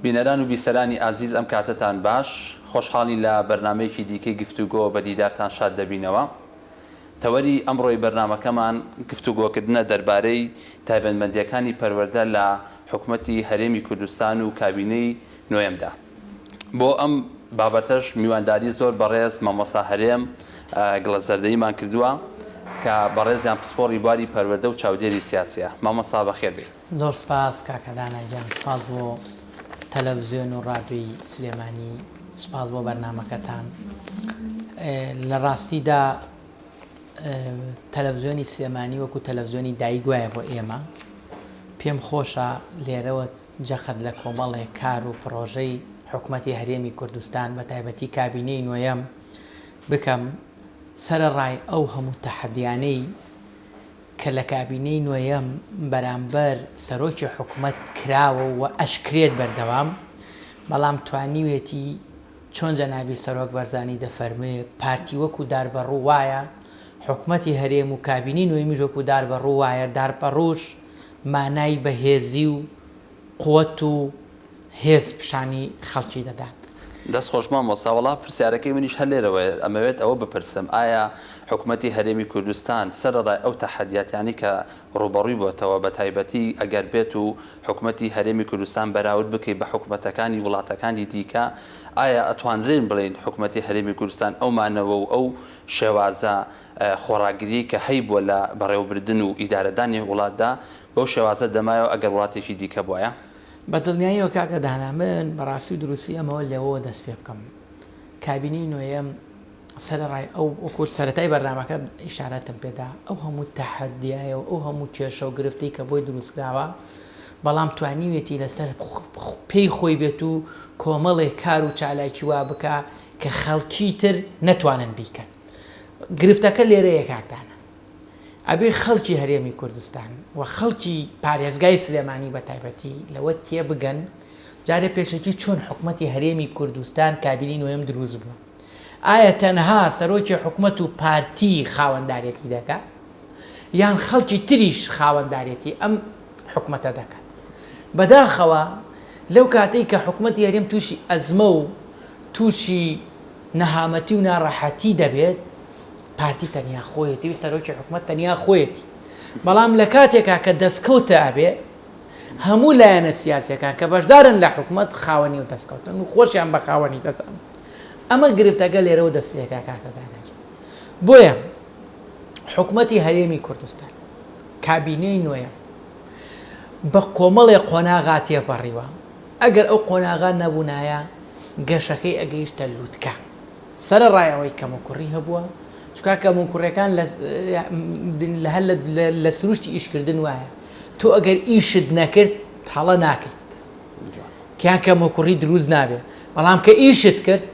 بینەران و بیسەرانی ئازیز ئەم کاتەتان باش، خۆشحاڵین لە بەرنامەیەکی دیکەی گفتوگۆ بە دیدارتان شاد دەبینەوە. تەوەری ئەمڕۆی بەرنامەکەمان گفتوگۆکردنە دەربارەی تایبەتمەندییەکانی پەروەردە لە حکومەتی هەرێمی کوردستان و کابینەی نۆیەمدا. بۆ ئەم بابەتەش میوانداری زۆر بەڕێز مامۆستا هەرێم گڵەزەردەییمان کردووە کە بەڕێزیان پسپۆڕی بواری پەروەردە و چاودێری سیاسیە. مامۆستا بەخێر بێی. زۆر سوپاس کاکە دانا گیان، سوپاس بۆ تەلەڤزیۆن و ڕادیۆی سلێمانی، سوپاس بۆ بەرنامەکەتان. لە ڕاستیدا تەلەڤزیۆنی سلێمانی وەکو تەلەڤزیۆنی دایک وایە بۆ ئێمە. پێم خۆشە لێرەوە جەخت لە کۆمەڵێک کار و پڕۆژەی حکومەتی هەرێمی کوردستان بە تایبەتی کابینەی نۆیەم بکەم، سەرەڕای ئەو هەموو تەحەدیانەی کە لە کابینەی نۆیەم بەرامبەر سەرۆکی حکومەت کراوە و ئەشکرێت بەردەوام، بەڵام توانیوێتی چۆن جەنابی سەرۆک بەرزانی دەفەرموێ پارتی وەکو داربەڕوو وایە، حکومەتی هەرێم و کابینەی نۆیەمیش وەکو داربەڕوو وایە، داربەڕووش مانای بەهێزی و قوت و هێز پیشانی خەڵکی دەدات. دەست خۆش مامۆستا، وەڵا پرسیارەکەی منیش هەر لێرەوەیە، ئەمەوێت ئەوە بپرسم ئایا حکومەتی هەرێمی کوردستان سەرەڕای ئەو تەحەدیاتانەی کە ڕووبەڕووی بۆتەوە بەتایبەتی ئەگەر بێت و حکومەتی هەرێمی کوردستان بەراورد بکەی بە حکومەتەکانی وڵاتەکانی دیکە ئایا ئەتوانرێن بڵێین حکومەتی هەرێمی کوردستان ئەو مانەوە و ئەو شێوازە خۆڕاگریەی کە هەیبووە لە بەڕێوەبردن و ئیدارەدانی وڵاتدا بەو شێوازە دەمایەوە ئەگەر وڵاتێکی دیکە بوایە؟ بە دڵنیاییەوە کاکە دانا من بە ڕاستی و دروستی ئەمەوە لەوەوە دەست پێ بکەم کابینەی نۆیەم سەرەڕای ئەو وەکو سەرەتای بەرنامەکە ئیشارەتم پێدا ئەو هەموو تەحەدیایە و ئەو هەموو کێشە و گرفتی کە بۆی دروستکراوە بەڵام توانیوێتی لەسەر پێی خۆی بێت و کۆمەڵێک کار و چالاکی وا بکە کە خەڵکی تر نەتوانن بیکەن گرفتەکە لێرەیە کاک دانا ئەبێ خەڵکی هەرێمی کوردستان و خەڵکی پارێزگای سلێمانی بە تایبەتی لەوە تێبگەن جارێ پێشەکی چۆن حکومەتی هەرێمی کوردستان کابینی نۆیەم دروست بووە ئایا تەنها سەرۆکی حکومەت و پارتی خاوەندارێتی دەکات یان خەڵکی تریش خاوەندارێتی ئەم حکومەتە دەکات بەداخەوە لەو کاتەی کە حکومەتی هەرێم تووشی ئەزمە و تووشی نەهامەتی و ناڕەحەتی دەبێت، پارتی تەنیا خۆیەتی و سەرۆکی حکومەت تەنیا خۆیەتی. بەڵام لە کاتێکا کە دەستکەوتە ئەبێ، هەموو لایەنە سیاسیەکان کە بەشدارن لە حکومەت خاوەنی و دەستکەوتن و خۆشیان بە خاوەنی دەزانن. ئەمە گرفتەکە لێرەوە دەست پێکا کاکە دانا گیان. بۆیە حکومەتی هەرێمی کوردستان، کابینەی نۆیەم بە کۆمەڵێ قۆناغا تێپەڕیوە، ئەگەر ئەو قۆناغە نەبوونایە گەشەکەی ئەگەیشتە لوتکە سەرەڕای ئەوەی کەموکوڕی هەبووە چونکە کەموکوڕیەکان لە هەر لە سروشتی ئیشکردن وایە تۆ ئەگەر ئیشت نەکرد هەڵە ناکەیت کیان کەموکوڕی دروست نابێت بەڵام کە ئیشت کرد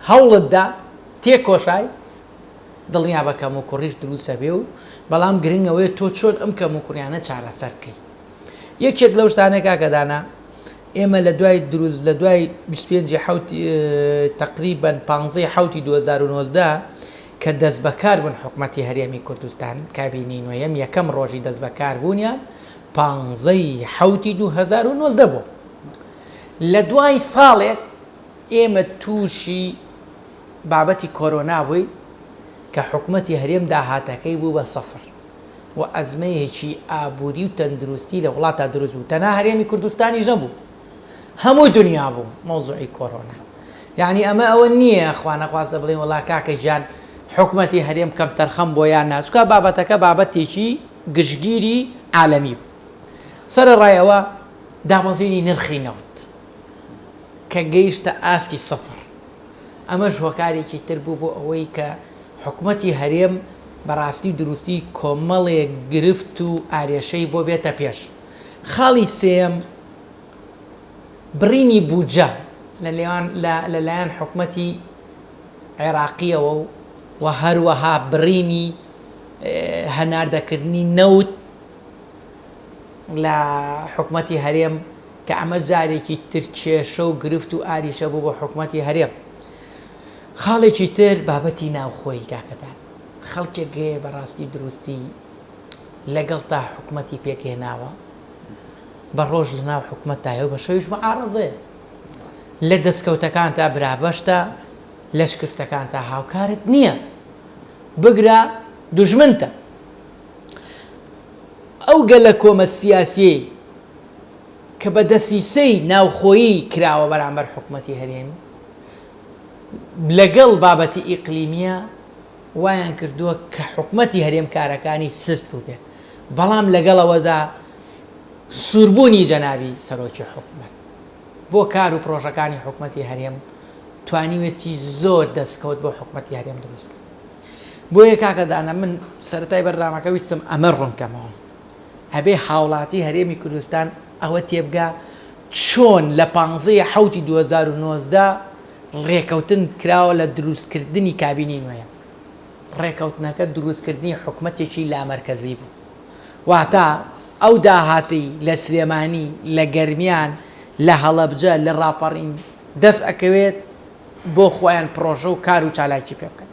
هەوڵت دا تێکۆشای دڵنیا بە کەموکوڕیش دروستە بێ و بەڵام گرنگەوەی تۆ چۆن ئەم کەموکوڕیانە چارەسەر بکەیت یەکێک لەو شتانە کاکە دانا ئێمە لە دوای دروست لە دوای 25 حوت تقریبا 15 حوتی 2019 کە دەست بەکار بوون حکومەتی هەرێمی کوردستان کابینەی نۆیەم یەکەم ڕۆژی دەست بەکار بوونیان 15 حوتی 2019 بوو لە دوای ساڵێک ئێمە تووشی بابەتی کۆرۆنا بووین کە حکومەتی هەرێم داهاتەکەی بوو بە سەفر و ئەزمەیەکی ئابووری و تەندروستی لە وڵاتا دروست بوو تەنها هەرێمی کوردستانیش نەبوو هەموو دنیا بوو مەوزوعی کۆرۆنا یعنی ئەمە ئەوە نییە خوانەخواستە بڵێن وڵا کاکە گیان حکومەتی هەرێم کەم تەرخەم بۆ یان نا چونکە بابەتەکە بابەتێکی گشتگیری عالەمی بوو سەرەڕای ئەوە دابەزینی نرخی نەوت کە گەیشتە ئاستی سفر ئەمەش هۆکارێکی تر بوو بۆ ئەوەی کە حکومەتی هەرێم بە ڕاستی و دروستی کۆمەڵێک گرفت و ئارێشەی بۆ بێتە پێش. خاڵی سێیەم، بڕینی بودجە لە لێوان لە لە لایەن حکومەتی عێراقییەوە و و هەروەها بڕینی هەناردەکردنی نەوت لە حکومەتی هەرێم کە ئەمە جارێکی تر کێشە و گرفت و ئاریشە بوو بۆ حکومەتی هەرێم. خاڵێکی تر بابەتی ناوخۆیی کاکە دان خەڵکێک هەیە بە ڕاستی و دروستی لەگەڵتا حکومەتی پێکهێناوە. بە ڕۆژ لە ناو حکومەتدایە و بە شەویش معارەزەیە. لە دەستکەوتەکانتا برابەشتە، لە شکستەکانتا هاوکارت نییە. بگرە دوژمنتە. ئەو گەلە کۆمە سیاسیەی کە بە دەسیسەی ناوخۆیی کراوە بەرامبەر حکومەتی هەرێم لەگەڵ بابەتی ئیقلیمیە وایان کردووە کە حکومەتی هەرێم کارەکانی سست بووبێ بەڵام لەگەڵ ئەوەدا سووربوونی جەنابی سەرۆکی حکومەت بۆ کار و پرۆژەکانی حکومەتی هەرێم توانیوێتی زۆر دەستکەوت بۆ حکومەتی هەرێم دروست کە. بۆیە کاکە دانا من سەرەتای بەرنامەکە ویستم ئەمە ڕوونکەمەوە ئەبێ هاوڵاتی هەرێمی کوردستان ئەوە تێبگا چۆن لە پانزەی حەوتی 2019 ڕێکەوتن کراوە لە دروستکردنی کابینەی نوێ ڕێکەوتنەکە دروستکردنی حکومەتێکی لامەرکەزی بوو واتە ئەو داهاتەی لە سلێمانی لە گەرمیان لە هەڵەبجە لە ڕاپەڕین دەست ئەکەوێت بۆ خۆیان پڕۆژە و کار و چالاکی پێ بکەن.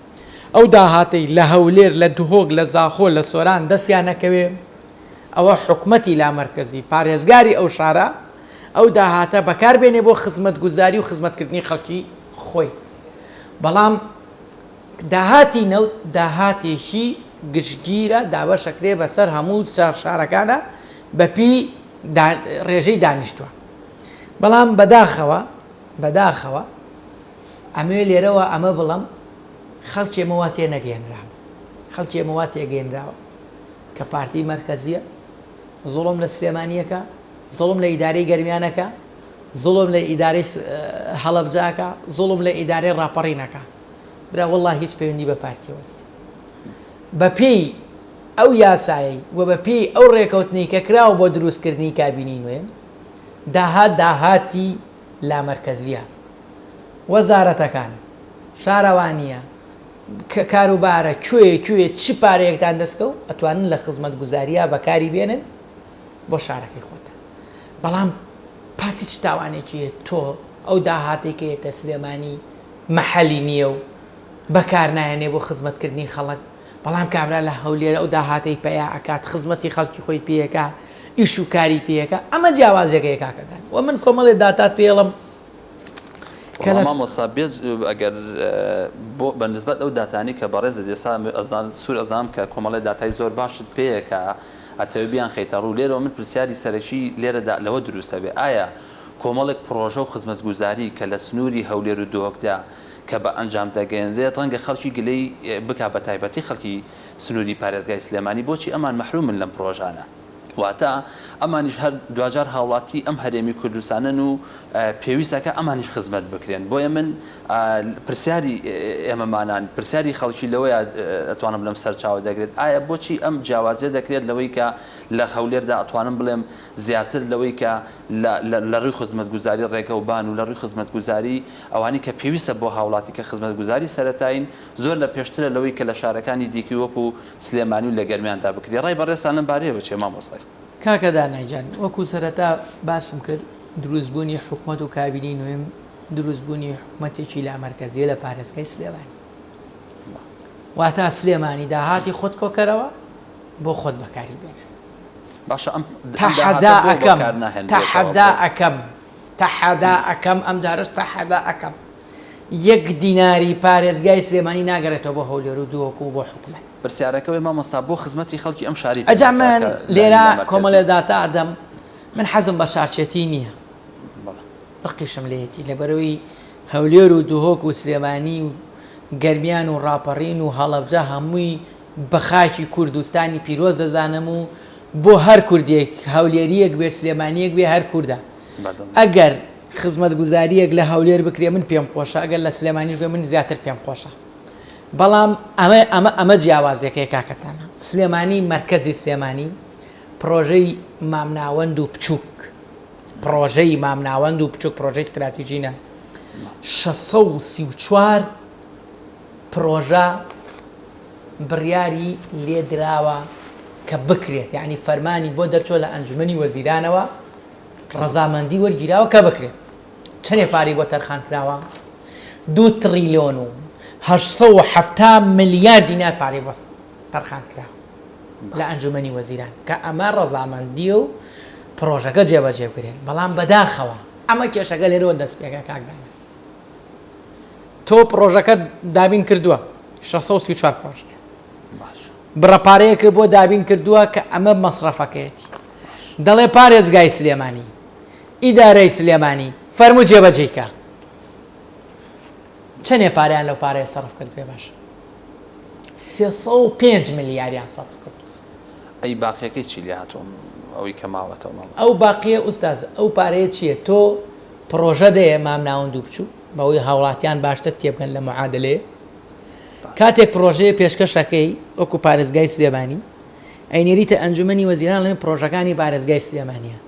ئەو داهاتەی لە هەولێر، لە دهۆک، لە زاخۆ، لە سۆران دەستیان ئەکەوێ، ئەوە حکومەتی لامەرکەزی، پارێزگاری ئەو شارە، ئەو داهاتە بەکار بێنێ بۆ خزمەتگوزاری و خزمەتکردنی خەڵکی خۆی. بەڵام داهاتی نەوت داهاتێکی گشتگیرە، دابەش ئەکرێ بەسەر هەموو شارەکانا بەپێی ڕێژەی دانیشتوان. بەڵام بەداخەوە بەداخەوە ئەمەوێ لێرەوە ئەمە بڵێم خەڵکی ئێمە وا تێنەگەیەنراوە خەڵکی ئێمە وا تێگەیەنراوە کە پارتی مەرکەزیە زوڵم لە سلێمانیەکە زوڵم لە ئیدارەی گەرمیانەکە زوڵم لە ئیدارەی هەڵەبجاکە زوڵم لە ئیدارەی ڕاپەڕینەکە برا والله هیچ پەیوەندی بە پارتیەوە نیە بەپێی ئەو یاسایی و بەپێی ئەو ڕێکەوتنەی کە کراوە بۆ دروستکردنی کابینی نوێ داهات داهاتی لامەرکەزیە وەزارەتەکان شارەوانیە کاروبارە کوێ کوێ چ پارەیەکتان دەستکەوت ئەتوانن لە خزمەتگوزاریا بەکاری بێنن بۆ شارەکەی خۆتان بەڵام پارتی چ تاوانێکی هەیە تۆ ئەو داهاتەی کە یەتە سلێمانی مەحەلی نییە و بەکار نایەنێ بۆ خزمەتکردنی خەڵک بەڵام کابرا لە هەولێر ئەو داهاتەی پەیا ئەکات خزمەتی خەڵکی خۆی پێ ئەکا ئیش و کاری پێ ئەکا ئەمە جیاوازیەکەیە کاکە دان وە من کۆمەڵێ داتات پێڵم کە لە مامۆستا بێت ئەگەر بۆ بە نسبەت ئەو داتانی کە بەڕێزت ئێستا ئەزان سوور ئەزانم کە کۆمەڵێ داتای زۆر باشت پێیە کە ئەتەوێ بیانخەیتە ڕوو لێرەوە من پرسیاری سەرەکی لێرەدا لەوە دروست ئەبێ ئایا کۆمەڵێک پڕۆژە و خزمەتگوزاری کە لە سنووری هەولێر و دهۆکدا کە بە ئەنجام دەگەیەنرێت ڕەنگە خەڵکی گلەی بکا بە تایبەتی خەڵکی سنووری پارێزگای سلێمانی بۆچی ئەمان مەحرومن لەم پڕۆژانە؟ واتە ئەمانیش هەر دواجار هاوڵاتی ئەم هەرێمی کوردستانن و پێویستەکە ئەمانیش خزمەت بکرێن بۆیە من پرسیاری ئێمەمانان پرسیاری خەڵکی لەوەیە ئەتوانم لەم سەرچاوە دەگرێت ئایا بۆچی ئەم جیاوازیە دەکرێت لەوەی کە لە هەولێردا ئەتوانم بڵێم زیاتر لەوەی کە لە ڕووی خزمەتگوزاری ڕێگە و بان و لە ڕووی خزمەتگوزاری ئەوانەی کە پێویستە بۆ هاوڵاتی کە خزمەتگوزاری سەرەتایین زۆر لە پێشترە لەوەی کە لە شارەکانی دیکەی وەکو سلێمانی و لە گەرمیاندا بکرێ ڕای بەڕێزتان لەم بارەیەوە چیە مامۆستای؟ کاکە دانا گیان وەکو سەرەتا باسم کرد دروستبوونی حکومەت و کابینەی نوێم دروستبوونی حکومەتێکی لامەرکەزیە لە پارێزگای سلێمانی واتا سلێمانی داهاتی خۆت کۆکەرەوە بۆ خۆت بەکاری بێنە باشە ئەم تەحەدا ئەکەم تەحەدا ئەکەم تەحەدا ئەکەم ئەم جارەش تەحەدا ئەکەم یەک دیناری پارێزگای سلێمانی ناگەڕێتەوە بۆ هەولێر و دهۆک و بۆ حکومەت. پرسیارەکە ئەوەیە مامۆستا بۆ خزمەتی خەڵکی ئەم شارەی پێ ئەجا ناکا من کە لێرە لامەرکەزی؟ کۆمەڵێ داتا ئەدەم من حەزم بە شارچێتی نییە بەڵێ. ڕقیشم لێیەتی لەبەرئەوەی هەولێر و دهۆک و سلێمانی و گەرمیان و ڕاپەڕین و هەڵەبجە هەمووی بە خاکی کوردستانی پیرۆز دەزانم و بۆ هەر کوردێک هەولێرییەک بێ سلێمانییەک بێ هەر کوردە ئەگەر خزمەتگوزارییەک لە هەولێر بکرێ من پێم خۆشە ئەگەر لە سلێمانیش بکرێ من زیاتر پێم خۆشە بەڵام ئەمە ئەمە ئەمە جیاوازیەکەی کاکەتانە سلێمانی مەرکەزی سلێمانی پرۆژەی مامناوەند و بچووک پرۆژەی مامناوەند و بچووک پرۆژەی استراتیژی نە 634 پرۆژە بڕیاری لێدراوە کە بکرێت یعنی فەرمانی بۆ دەرچوە لە ئەنجومەنی وەزیرانەوە ڕەزامەندی وەرگیراوە کە بکرێت. چەنێ پارەی بۆ تەرخان کراوە؟ دوو تڕیلۆن و 870 ملیار دینار پارەی بۆ تەرخان کراوە لە ئەنجومەنی وەزیران کە ئەمە ڕەزامەندیە و پڕۆژەکە جێبەجێ بکرێت، بەڵام بەداخەوە ئەمە کێشەکە لێرەوە دەست پێکا کاک دانا. تۆ پڕۆژەکەت دابین کردووە 634 پڕۆژەیە. بڕە پارەیەکە بۆ دابین کردووە کە ئەمە مەسرەفەکەیەتی. دەڵێ پارێزگای سلێمانی، ئیدارەی سلێمانی فەرموو جێبەجێی کە. چەنێ پارەیان لەو پارەیە سەرف کرد بێ باشە؟ 305 ملیاریان سەرف کرد. ئەی باقیەکەی چی لێ هاتووە ئەوەی کە ماوەتەوە مامۆستا؟ ئەو باقیە ئوستاز ئەو پارەیە چییە تۆ پڕۆژە دەیە مام ناوەند و بچوو بەوەی هاوڵاتیان باشتر تێبگەن لە معادلەیە کاتێک پڕۆژەیە پێشکەشەکەی وەکو پارێزگای سلێمانی ئەینێریتە ئەنجومەنی وەزیران لەێ پڕۆژەکانی پارێزگای سلێمانیە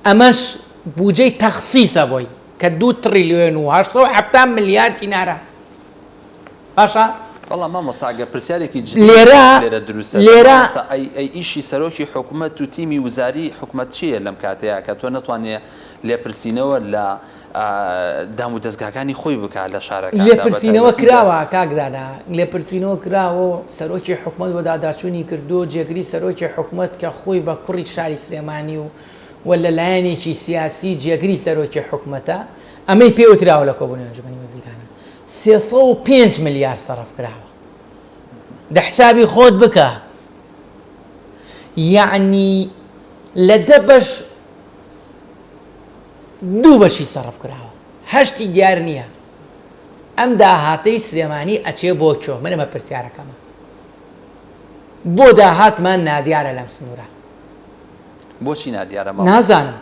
ئەمەش بودجەی تەخسیسە بۆی کە دوو تڕیلیۆن و 870 ملیار دینارە باشە. بەڵام مامۆستا ئەگەر پرسیارێکی جدی لێرە لێرە دروست دەبێت لێرە مامۆستا ئەی ئەی ئیشی سەرۆکی حکومەت و تیمی وزاری حکومەت چییە لەم کاتەیا کە تۆ نەتوانێ لێپرسینەوە لە دام و دەزگاکانی خۆی بکا لە شارەکاندا بە لێپرسینەوە تایبەتی لە کراوە کاک دانا لێپرسینەوە کراوە و سەرۆکی حکومەت وەداداچوونی کردووە و جێگری سەرۆکی حکومەت کە خۆی بە کوڕی شاری سلێمانی و و لە لایەنێکی سیاسی جێگری سەرۆکی حکومەتە ئەمەی پێ وتراوە لە کۆبوونەوەی ئەنجومەنی وەزیرانە 305 ملیار سەرف کراوە دە حسابی خۆت بکە یەعنی لە دە بەش دوو بەشی سەرف کراوە هەشتی دیار نییە ئەم داهاتەی سلێمانی ئەچێ بۆ کوێ من ئەمە پرسیارەکەمە بۆ داهاتمان نادیارە لەم سنوورە بۆچی نادیارە نازانم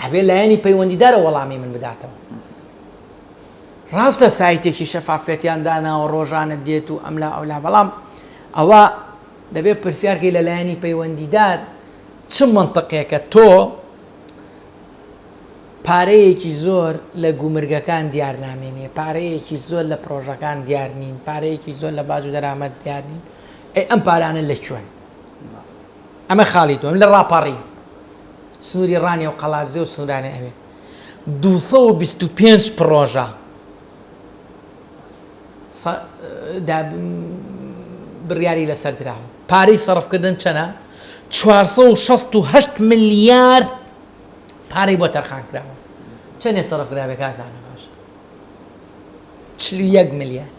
ئەبێ لایەنی پەیوەندیدارە وەڵامی من بداتەوە ڕاستە سایتێکی شەفافیەتیان داناوە ڕۆژانە دێت و ئەملا ئەولا بەڵام ئەوە دەبێت پرسیارکەی لە لایەنی پەیوەندیدار چ مەنتقێکە تۆ پارەیەکی زۆر لە گومرگەکان دیار نامێنێ پارەیەکی زۆر لە پرۆژەکان دیار نین پارەیەکی زۆر لە باج و دەرامەت دیار نین ئەی ئەم پارانە لە کوێن ئەمە خاڵی دووەم لە ڕاپەڕین سنووری ڕانیە و قەڵادزێ و سنوورانە ئەوێ 225 پڕۆژە بڕیاری لەسەر دراوە پارەی سەرفکردن چەنە 468 ملیار پارەی بۆ تەرخان کراوە چەندێ سەرف کرابێ کاک دانا باش 41 ملیار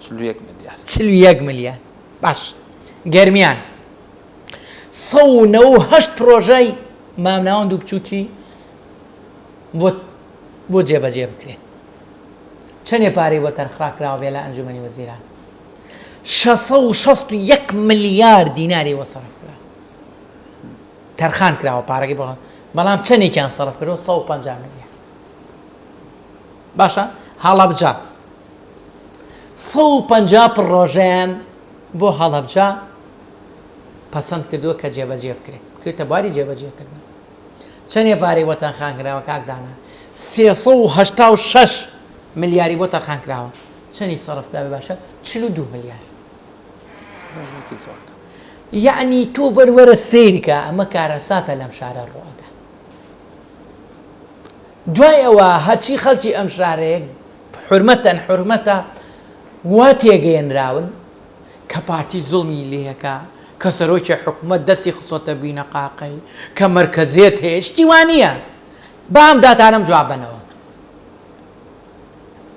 41 ملیار 41 ملیار باش گەرمیان 198 پرۆژەی مامناوەند و بچووکی بۆ بۆ جێبەجێ بکرێت چەندێ پارەی بۆ تەرخرا کراوە بێ لە ئەنجومەنی وەزیران 661 ملیار دیناری بۆ سەرف کرا تەرخان کراوە پارەکەی بۆ بەڵام چەندێکیان سەرف کردووە 150 ملیار باشە هەڵەبجە 150 پڕۆژەیان بۆ هەڵەبجە پەسەند کردووە کە جێبەجێ بکرێت بکرێتە بواری جێبەجێکردن چەنێ پارەی بۆ تەرخان کراوە کاک دانا؟ 386 ملیاری بۆ تەرخان کراوە چەنی سەرف کرابێ باشە 42 ملیار ڕێژەیەکی زۆر کەم. یەعنی تۆ بەر وەرە سەیرکە ئەمە کارەساتە لەم شارە ڕوئەدا دوای ئەوە هەرچی خەڵکی ئەم شارەیە حورمەتەن حورمەتە وا تێگەیەنراون کە پارتی زوڵمی لێکا، کە سەرۆکی حکومەت دەستی خستۆتە بینەقاقەی، کە مەرکەزیەت هەیە، شتی وا نییە. با ئەم داتانەم جواب بەنەوە.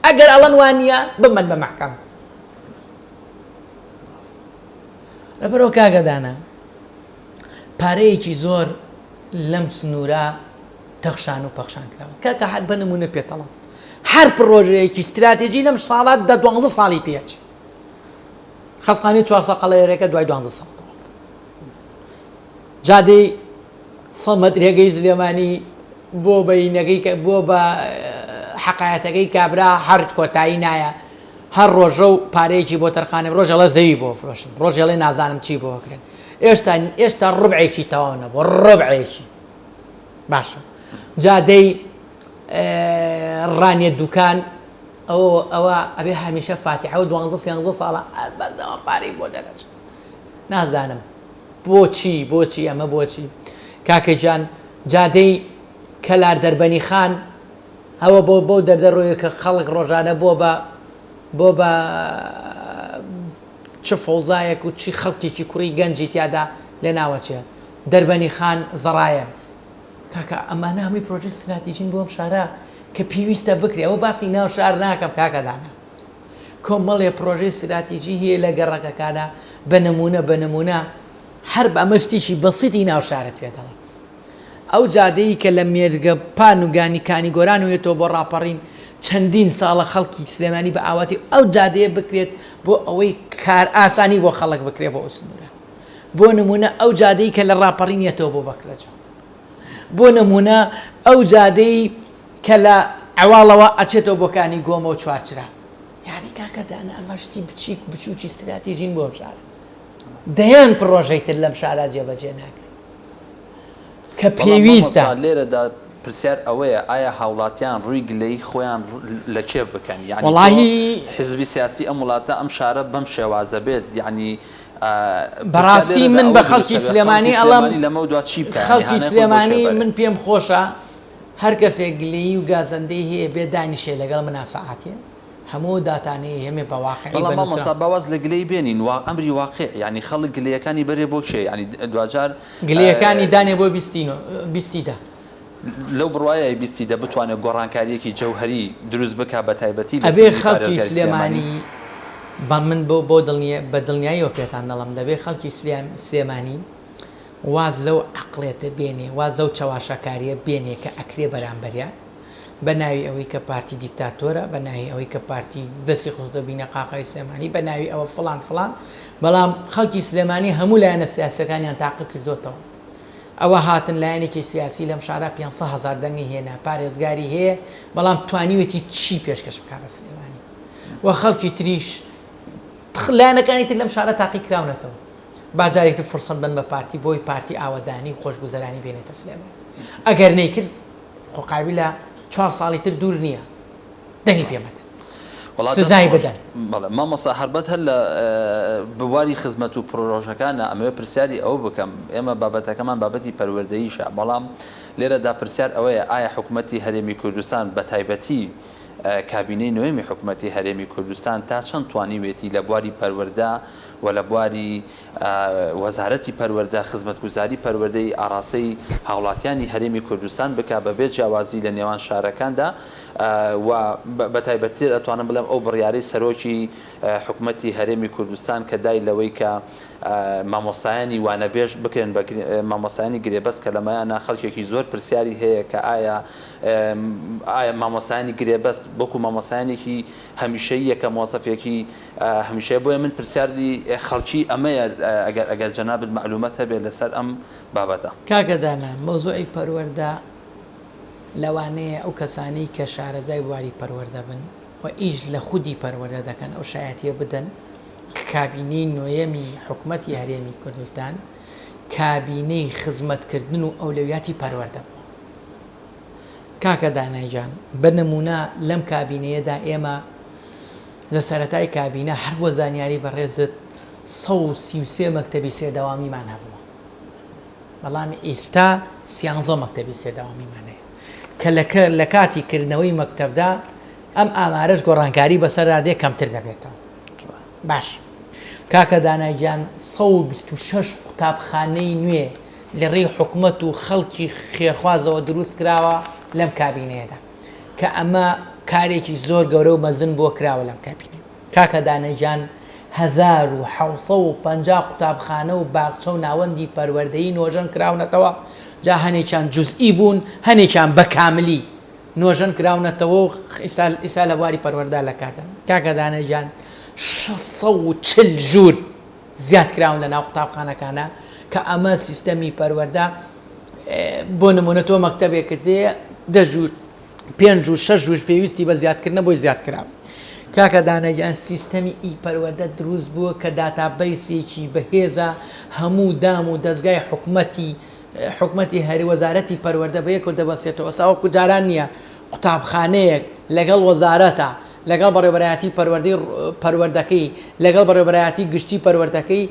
ئەگەر ئەڵەن وا نییە، بمبەن بە مەحکەمە. لەبەرئەوە کاکە دانا پارەیەکی زۆر لەم سنوورە تەخشان و پەخشان کراوە. کاکە هەر بە نموونە پێتەڵم هەر پڕۆژەیەکی ستراتێژی لەم ساڵات دە دوانزە ساڵی پێچێ. خەستخانەی چوارسە قەڵەیەرەکە دوای دوانزە ساڵ تەواو بوو. جادەی سە مەترێگەی سلێمانی بۆ بەینەکەی کە بۆ بە حەقایەتەکەی کابرا هەر کۆتایی نایە هەر ڕۆژە و پارەیەکی بۆ تەرخانە ڕۆژەڵە زەوی بۆ فرۆشن ڕۆژێڵێ نازانم چی بۆ کرێن ئێستا ئێستا ڕبعێکی تەواو نەبوو ڕبعێکی باشە جادەی ڕانیە دوکان ئەوە ئەوە ئەبێ هەمیشە فاتیحە و دوانزە سیانزە ساڵە هەر بەردەوام پارەی بۆ دەرەچێت نازانم بۆچی بۆچی ئەمە بۆچی کاکە گیان جادەی کەلار دەربەنی خان ئەوە بۆ بەو دەردە ڕۆیە کە خەڵک ڕۆژانە بۆ بە بۆ بە چ فەوزایەک و چی خەڵکێکی کوڕی گەنجی تیادا لە ناوەچێ. دەربەنی خان زەڕایەن. کاکە ئەمانە هەمووی پرۆژەی ستراتیجین بۆ ئەم شارە کە پێویستە بکرێ. ئەوە باسی ناو شار ناکەم کاکە دانا. کۆمەڵێ پرۆژەی ستراتیجی هەیە لە گەڕەکەکانە بە نمونە بە نمونە هەر ئەمە شتێکی بەسیتی ناو شارت پێ دەڵێم. ئەو جادەی کە لە مێرگە پان و گانی کانی گۆران و یەتەوە بۆ ڕاپەڕین چەندین ساڵە خەڵکی سلێمانی بە ئاواتی ئەو جادەیە بکرێت بۆ ئەوەی کار ئاسانی بۆ خەڵک بکرێت بۆ ئەو سنوورە. بۆ نموونە ئەو جادەی کە لە ڕاپەڕین یەتەوە بۆ بەکرەجۆ. بۆ نموونە ئەو جادەی کە لە عەواڵەوە ئەچێتەوە بۆ کانی گۆمە و چوارچرا. یانی کاکە دانا ئەمە شتی بچیک بچووکی ستراتیژین بۆ ئەم شارە. دەیان پڕۆژەی تر لەم شارە جێبەجێ ناکرێت کە پێویستە. لێرەدا پرسیار ئەوەیە ئایا هاوڵاتیان ڕووی گلەیی خۆیان لە کێ بکەن؟ یانی تۆ حزبی سیاسی ئەم وڵاتە ئەم شارە بەم شێوازە بێت یانی بەڕاستی من بە خەڵکی سلێمانی ئەڵێم خەڵکی سلێمانی من پێم خۆشە هەر کەسێک گلەیی و گازەندەی هەیە بێ دانیشێ لەگەڵ منا سەعاتێ هەموو داتانەی هەمێ بە واقعی بەڵام مامۆستا با واز لە گلەیی بێنین وا ئەمری واقع یانی خەڵک گلەیەکانی بەرێ بۆ کێ یانی دواجار گلەیەکانی دانێ بۆ بیستی نۆ بیستی دە. لەو بڕوایەی بیستی دە بتوانێ گۆڕانکارییەکی جەوهەری دروست بکا بە تایبەتی لە ئەبێ سنووری خەڵکی پارێزگای سلێمانی؟ سلێمانی بە من بۆ بۆ دڵنیا بە دڵنیاییەوە پێتان دەڵێم دەبێ خەڵکی سلێمانی واز لەو عەقڵێتە بێنێ واز لەو چەواشەکارییە بێنێ کە ئەکرێ بەرامبەریان بە ناوی ئەوەی کە پارتی دیکتاتۆرە، بە ناوی ئەوەی کە پارتی دەستی خستۆتە بینەقاقای سلێمانی، بە ناوی ئەوە فڵان فڵان، بەڵام خەڵکی سلێمانی هەموو لایەنە سیاسیەکانیان تاقی کردۆتەوە. ئەوە هاتن لایەنێکی سیاسی لەم شارە 500 هەزار دەنگی هێنا، پارێزگاری هەیە، بەڵام توانیوێتی چی پێشکەش بکا بە سلێمانی؟ و خەڵکی تریش لایەنەکانی تر لەم شارە تاقی کراونەتەوە. با جارێکی تر فرسەت بەن بە پارتی بۆی پارتی ئاوەدانی و خۆشگوزەرانی بێنێتە سلێمانی. ئەگەر نەیکرد خۆ قابیلە چوار ساڵی تر دوور نییە دەنگی پێ مەدەن سزای بدەن. بەڵێ مامۆستا هەربەت هەر لە بواری خزمەت و پرۆژەکانە ئەمەوێ پرسیاری ئەوە بکەم ئێمە بابەتەکەمان بابەتی پەروەردەییشە بەڵام لێرەدا پرسیار ئەوەیە ئایا حکومەتی هەرێمی کوردستان بە تایبەتی کابینەی نۆیەمی حکومەتی هەرێمی کوردستان تا چەند توانیوێتی لە بواری پەروەردە و لە بواری وەزارەتی پەروەردە خزمەتگوزاری پەروەردەیی ئاڕاستەی هاوڵاتیانی هەرێمی کوردستان بکا بە بێ جیاوازی لە نێوان شارەکاندا و بە تایبەتتر ئەتوانم بڵێم ئەو بڕیارەی سەرۆکی حکومەتی هەرێمی کوردستان کە دای لەوەی کە مامۆستایانی وانەبێژ بکرێن بە مامۆستایانی گرێبەست کە لەمەیانە خەڵکێکی زۆر پرسیاری هەیە کە ئایا ئایا مامۆستایانی گرێبەست وەکو مامۆستایانێکی هەمیشەییە کە مۆزەفێکی هەمیشەیە بۆیە من پرسیاری خەڵکی ئەمەیە ئەگەر ئەگەر جەنابت مەعلومەت هەبێت لەسەر ئەم بابەتە. کاکە دانا مەوزوعی پەروەردە لەوانەیە ئەو کەسانەی کە شارەزای بواری پەروەردە بن و ئیش لە خودی پەروەردە دەکەن ئەو شایەتیە بدەن کە کابینەی نۆیەمی حکومەتی هەرێمی کوردستان کابینەی خزمەتکردن و ئەولەویاتی پەروەردە بووە. کاکە دانا گیان بە نموونە لەم کابینەیەدا ئێمە لە سەرەتای کابینە هەر بۆ زانیاری بەڕێزت 133 مەکتەبی سێ دەوامیمان هەبووە بەڵام ئیستا سیانزە مەکتەبی سێ دەوامیمان هەیە کە لە لە کاتی کردنەوەی مەکتەبدا ئەم ئامارەش گۆڕانکاری بەسەردا دێ کەمتر دەبێتەوە باش کاکە دانا گیان 126 قوتابخانەی نوێ لە ڕێی حکومەت و خەڵکی خێرخوازەوە دروست کراوە لەم کابینەیەدا کە ئەمە کارێکی زۆر گەورە و مەزن بووە کراوە لەم کابینەیە. کاکە دانە گیان 1750 قوتابخانە و باخچە و ناوەندی پەروەردەیی نۆژەن کراونەتەوە جا هەنێکیان جوزئی بوون هەنێکیان بە کاملی نۆژەن کراونەتەوە و ئیستا لە بواری پەروەردە لە کاتن. کاکە دانە گیان 640 ژوور زیاد کراون لە ناو قوتابخانەکانە کە ئەمە سیستەمی پەروەردە بۆ نمونە تۆ مەکتەبێکت دێ دە ژوور پێنج و شەش ژوور پێویستی بە زیادکردنە بۆی زیاد کرا کاکە دانەگیان سیستەمی ئی پەروەردە دروست بووە کە داتابەیسێکی بەهێزە هەموو دام و دەستگای حکومەتی حکومەتی هەری وەزارەتی پەروەردە بە یەکەوە دەبەستێتەوە ئێستا وەکو جاران نییە قوتابخانەیەک لەگەڵ وەزارەتە لەگەڵ بەڕێوەبەرایەتی پەروەردەی پەروەردەکەی لەگەڵ بەڕێوەبەرایەتی گشتی پەروەردەکەی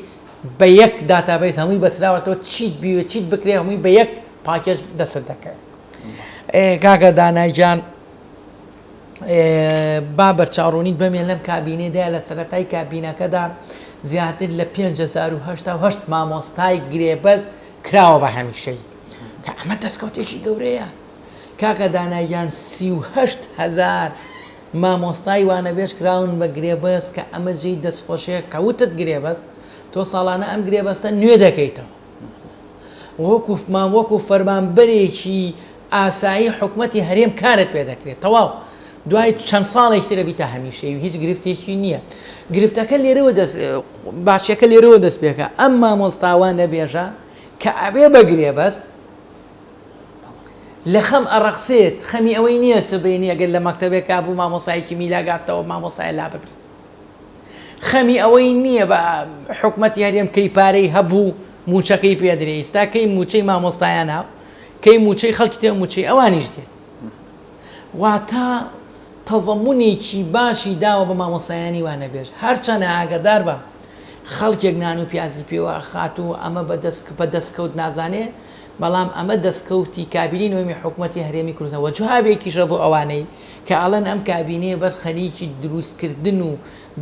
بە یەک database هەمووی بەسراوەتەوە چیت بیوێت چیت بکرێ هەمووی بە یەک package دەست دەکەوێت کاکە دانا گیان با بەرچاوڕوونیت بەمێ لەم کابینەدا لە سەرەتای کابینەکەدا زیاتر لە 5088 مامۆستای گرێبەست کراوە بە هەمیشەیی کە ئەمە دەستکەوتێکی گەورەیە کاکە دانا گیان 38 هەزار مامۆستای وانەبێژ کراون بە گرێبەست کە ئەمە جێی دەستخۆشیە کە وتت گرێبەست تۆ ساڵانە ئەم گرێبەستە نوێ دەکەیتەوە وەکو وەکو فەرمانبەرێکی ئاسایی حکومەتی هەرێم کارت پێ دەکرێت تەواو دوای چەند ساڵێکی تر ئەبیتە هەمیشەیی و هیچ گرفتێکی نییە گرفتەکە لێرەوە دەست باشیەکە لێرەوە دەست پێکە ئەم مامۆستاوە نەبێژە کە ئەبێ بە گرێبەست لە خەم ئەڕەخسێت خەمی ئەوەی نییە سبەینی ئەگەر لە مەکتەبێکا بوو مامۆسایەکی میلاگاتەوە مامۆسای لا ببرێت خەمی ئەوەی نییە بە حکومەتی هەرێم کەی پارەی هەبوو موچەکەی پێدرێ ئیستا کەی موچەی مامۆستایان هاو کەی موچەی خەڵکی تێ موچەی ئەوانیش دێ واتە تەزەمونێکی باشی داوە بە مامۆستایانی وانەبێژ هەرچەنە ئاگادار بە خەڵکێک نان و پیازی پێوە ئەخات و ئەمە بە دەست بە دەستکەوت نازانێ بەڵام ئەمە دەستکەوتی کابینەی نۆیەمی حکومەتی هەرێمی کوردستان و جوابێکیشە بۆ ئەوانەی کە ئەڵێن ئەم کابینەیە بەر خەریکی دروستکردن و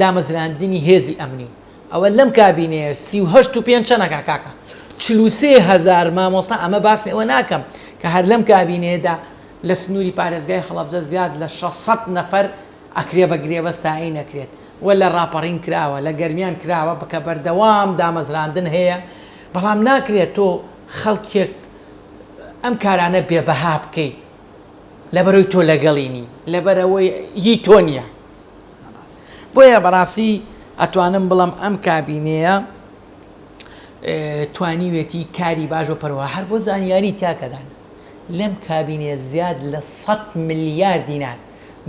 دامەزراندنی هێزی ئەمنی ئەوە لەم کابینەیە 38 و پێنج چەنەکە کاکە 43 هەزار مامۆستا ئەمە باسی ئەوە ناکەم کە هەر لەم کابینەیەدا لە سنووری پارێزگای هەڵەبجە زیاد لە 600 نەفەر ئەکرێ بە گرێبەست تاین ئەکرێت و لە ڕاپەڕین کراوە لە گەرمیان کراوە بکە بەردەوام دامەزراندن هەیە بەڵام ناکرێت تۆ خەڵکێک ئەم کارانە بێ بەها بکەی لەبەرەوەی تۆ لەگەڵی نی لەبەرەوەی هی تۆ نییە بۆیە بەڕاستی ئەتوانم بڵم ئەم کابینەیە توانیوێتی کاری باش و پەروە هەر بۆ زانیاری تاکەدان لەم کابینەیە زیاد لە 100 ملیار دینار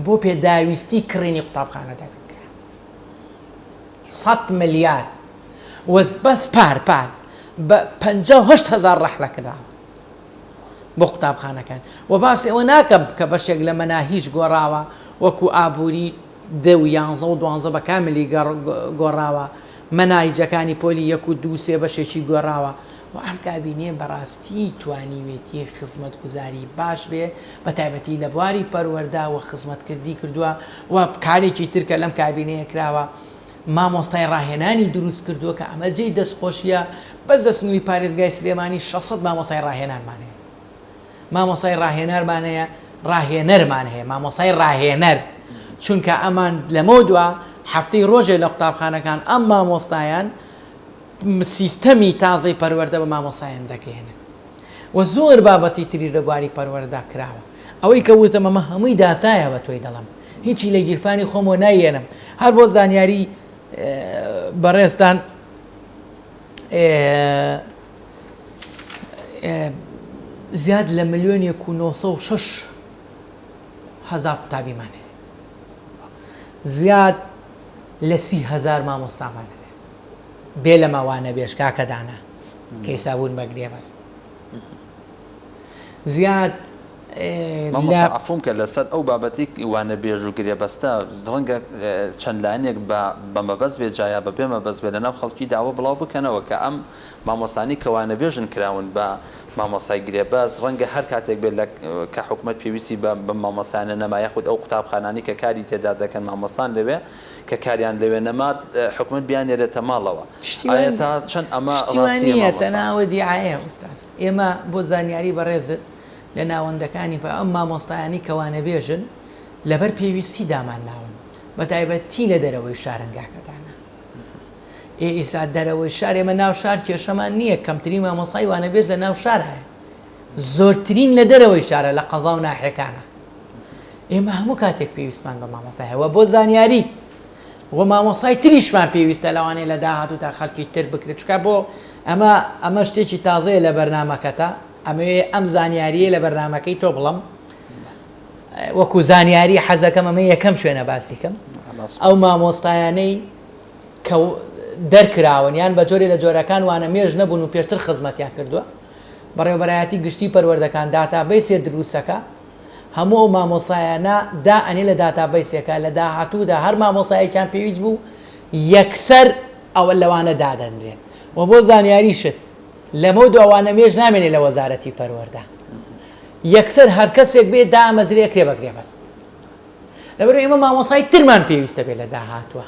بۆ پێداویستی کڕینی قوتابخانە دابین کرا 100 ملیار و بەس پار پار بە 58 هەزار ڕەحلە کراوە بۆ قوتابخانەکان و باسی ئەوە ناکەم کە بەشێک لە مەناهیج گۆڕاوە وەکو ئابووری دە و یانزە و دوانزە بە کاملی گۆڕاوە مەناهیجەکانی پۆلی یەک و دوو سێ بەشێکی گۆڕاوە و ئەم کابینەیە بەڕاستی توانیوێتی خزمەتگوزاری باش بێ بە تایبەتی لە بواری پەروەردە و خزمەتکردی کردووە و کارێکی تر کە لەم کابینەیە کراوە مامۆستای ڕاهێنانی دروست کردووە کە ئەمە جێی دەستخۆشیە بەس لە سنووری پارێزگای سلێمانی 600 مامۆستای ڕاهێنانمان هەیە مامۆستای ڕاهێنەرمان هەیە ڕاهێنەرمان هەیە مامۆستای ڕاهێنەر چونکە ئەمان لەمەو دوا هەفتەی ڕۆژێ لە قوتابخانەکان ئەم مامۆستایان سیستەمی تازەی پەروەردە بە مامۆستایان دەگەیەنن و زۆر بابەتی تریش لە بواری پەروەردە کراوە ئەوەی کە وتم ئەمە هەمووی داتایە بە تۆی دەڵم هیچی لە گیرفانی خۆمەوە نایێنم هەر بۆ زانیاری بەڕێزتان زیاد لە ملیۆنێک و 906 هەزار قوتابیمان هەیە زیاد لە 30 هەزار مامۆستامان هەیە بێ لەمە وانەبێژ کاکە دانا کە ئێستا بوون بە گرێبەست زیاد مامۆستا عەفوم کە لەسەر ئەو بابەتی وانەبێژ و گرێبەستە ڕەنگە چەند لایەنێک بە بە مەبەست بێ جا یا بە بێ مەبەست بێ لەناو خەڵکی داوە بڵاو بکەنەوە کە ئەم مامۆستانی کە وانەبێژن کراون بە مامۆستای گرێبەست ڕەنگە هەر کاتێک بێت لە کە حکومەت پێویستی بە بە مامۆستایانە نەما یاخود ئەو قوتابخانانەی کە کاری تێدا دەکەن مامۆستان لەوێ کە کاریان لەوێ نەما حکومەت بیاننێرێتە ماڵەوە ئایا تا چەند ئەمە شتی وا ڕاستیە نییە مامۆستا؟ تەنها ئەوە دیعایەیە ئوستاز ئێمە بۆ زانیاری بەڕێزت لە ناوەندەکانی پە ئەم مامۆستایانەی کە وانەبێژن لەبەر پێویستی دامان ناون بەتایبەتی لە دەرەوەی شارن کاکە دانا ئێ ئیسا دەرەوەی شار ئێمە ناو شار کێشەمان نییە کەمترین مامۆستای وانەبێژ لە ناو شار هەیە زۆرترین لە دەرەوەی شارە لە قەزا و ناحیەکانە ئێمە هەموو کاتێک پێویستمان بە مامۆستا هەیە بۆ زانیاریت و مامۆسای تریشمان پێویستە لەوانەیە لە داهاتوو تا خەڵکی تر بکرێت چکە بۆ ئەمە ئەمە شتێکی تازەیە لە بەرنمەکەتە ئەمەوێ ئەم زانیاریە لە بەرنمەکەی تۆ بڵم وەکو زانیاری حەزەکەم ئەمە یەکەم شوێنە باسیکەم ئەو مامۆستایانەی کە دەرکراون یان بە جۆرێ لە جۆرەکان وانە مێژ نەبوون و پێشتر خزمەتیان کردووە بەڕێوەبەرایەتی گشتی پەروەردەکان داتابەیسێ دروستەکە هەموو ئەو مامۆسایانە دا ئەنێ لە داتابەیسێکە لە داهاتوودا هەر مامۆسایەکیان پێویست بوو یەکسەر ئەوە لەوانە دادەنرێن و بۆ زانیاریشت لەمەو دوا وانە مێژ نامێنێ لە وەزارەتی پەروەردە یەکسەر هەر کەسێک بێ دامەزرێ ئەکرێ بە گرێبەست لەبەر ئێمە مامۆسای ترمان پێویستە بێ لە داهاتووە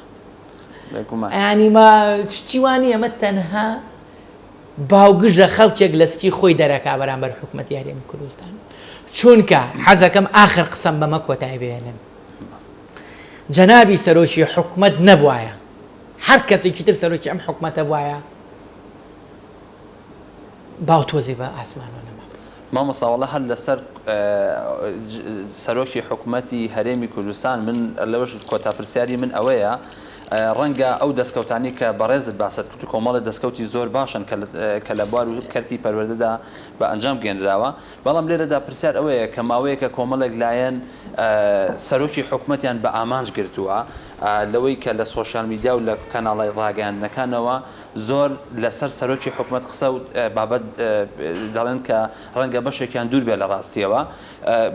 ینی ما شتی وانی ئەمە تەنها. باوگژە خەڵکێک لە سکی خۆی دەرەکا بەرامبەر حکومەتی هەرێمی کوردستان چونکە حەزەکەم ئاخر قسەم بەمە کۆتای بێنم جەنابی سەرۆکی حکومەت نەبوایە هەر کەسێکی تر سەرۆکی ئەم حکومەتە بوایە باو تۆزی بە ئاسمانەوە نەما. مامۆستا وەڵا هەر لەسەر سەرۆکی حکومەتی هەرێمی کوردستان من لەوەش کۆتا پرسیاری من ئەوەیە ڕەنگە ئەو دەستکەوتانی کە بەڕێزت باست کرد کۆمەڵی دەستکەوتی زۆر باشن کە لە بوار و کەرتی پەروەردەدا بە ئەنجام گەێنراوە بەڵام لێرەدا پرسیار ئەوەیە کە ماوەیەکە کۆمەڵێک لایەن سەرۆکی حکومەتیان بە ئامانج گرتووە لەوەی کە لە سۆشیال میدیا و لە کەناڵی ڕاگەیاندنەکانەوە زۆر لەسەر سەرۆکی حکومەت قسە و بابەت دەڵێن کە ڕەنگە بەشێکیان دوور بێت لە ڕاستیەوە.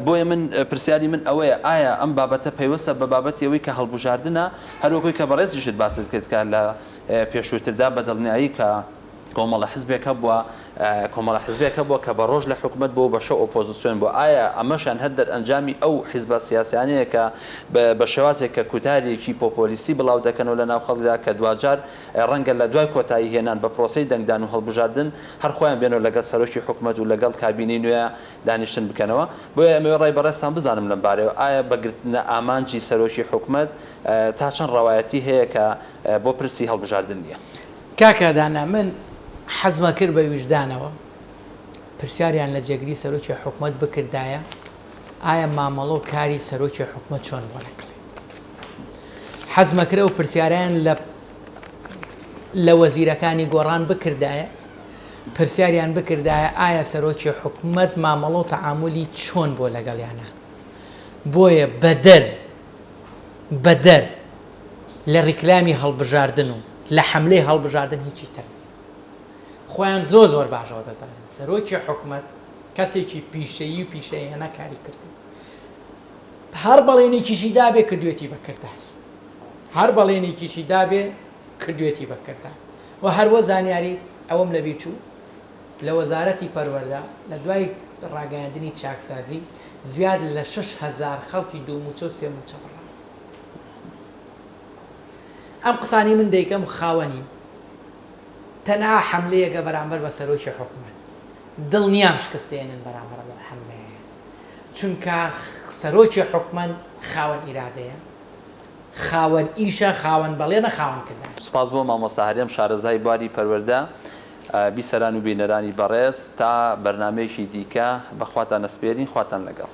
بۆیە من پرسیاری من ئەوەیە ئایا ئەم بابەتە پەیوەستە بە بابەتی ئەوەی کە هەڵبژاردنە هەروەکوی کە بەڕێزیشت باست کرد کە لە پێشووتردا بە دڵنیایی کە کۆمەڵە حزبێک هەبووە کۆمەڵە حزبێک هەبووە کە بە ڕۆژ لە حکومەت بووە و بە شەو ئۆپۆزسیۆن بووە ئایا ئەمەشیان هەر دەرئەنجامی ئەو حزبە سیاسیانەیە کە بە شێوازێک کە کوتارێکی پۆپۆلیستی بڵاو دەکەنەوە لە ناو خەڵکدا کە دواجار ڕەنگە لە دوای کۆتایی هێنان بە پرۆسەی دەنگدان و هەڵبژاردن هەر خۆیان بێنەوە لەگەڵ سەرۆکی حکومەت و لەگەڵ کابینەی نوێ دانیشتن بکەنەوە. بۆیە ئەمەوێ ڕای بەڕێزتان بزانم لەم بارەیەوە ئایا بە گرتنە ئامانجی سەرۆکی حکومەت تا چەند ڕەوایەتی هەیە کە بۆ پرسی هەڵبژاردن نییە؟ کاکە دانا من حەزمەکرد بە ویژدانەوە پرسیاریان لە جێگری سەرۆکی حکومەت بکردایە ئایا مامەڵە و کاری سەرۆکی حکومەت چۆن بووە لەگەڵی؟ حەزمەکرد ئەو پرسیارەیان لە لە وەزیرەکانی گۆڕان بکردایە پرسیاریان بکردایە ئایا سەرۆکی حکومەت مامەڵە و تەعامولی چۆن بووە لەگەڵیانە؟ بۆیە بەدەر بەدەر لە ڕیکلامی هەڵبژاردن و لە حەملەی هەڵبژاردن هیچی تر نییە. خۆیان زۆر زۆر باشەوە دەزانن سەرۆکی حکومەت کەسێکی پیشەیی و پیشەیانە کاری کردووە. هەر بەڵێنێکیشی دابێ کردوێتی بە کردار. هەر بەڵێنێکیشی دابێ کردوێتی بە کردار. و هەر بۆ زانیاری ئەوەم لەبیر چوو لە وەزارەتی پەروەردە لە دوای ڕاگەیاندنی چاکسازی زیاد لە 6000 خەڵکی دوو مووچە و سێ مووچە بڕان. ئەم قسانەی من دەیکەم خاوەنیم تەنها حەملەیەکە بەرامبەر بە سەرۆکی حکومەت دڵنیام شکست دێنن بەرامبەر بەم حەملەیە چونکە سەرۆکی حکومەت خاوەن ئیرادەیە خاوەن ئیشە خاوەن بەڵێنە خاوەن کردارە. سوپاس بۆ مامۆستا هەرێم شارەزای بواری پەروەردە، بیسەران و بینەرانی بەڕێز تا بەرنامەیەکی دیکە بە خواتان ئەسپێرین خواتان لەگەڵ.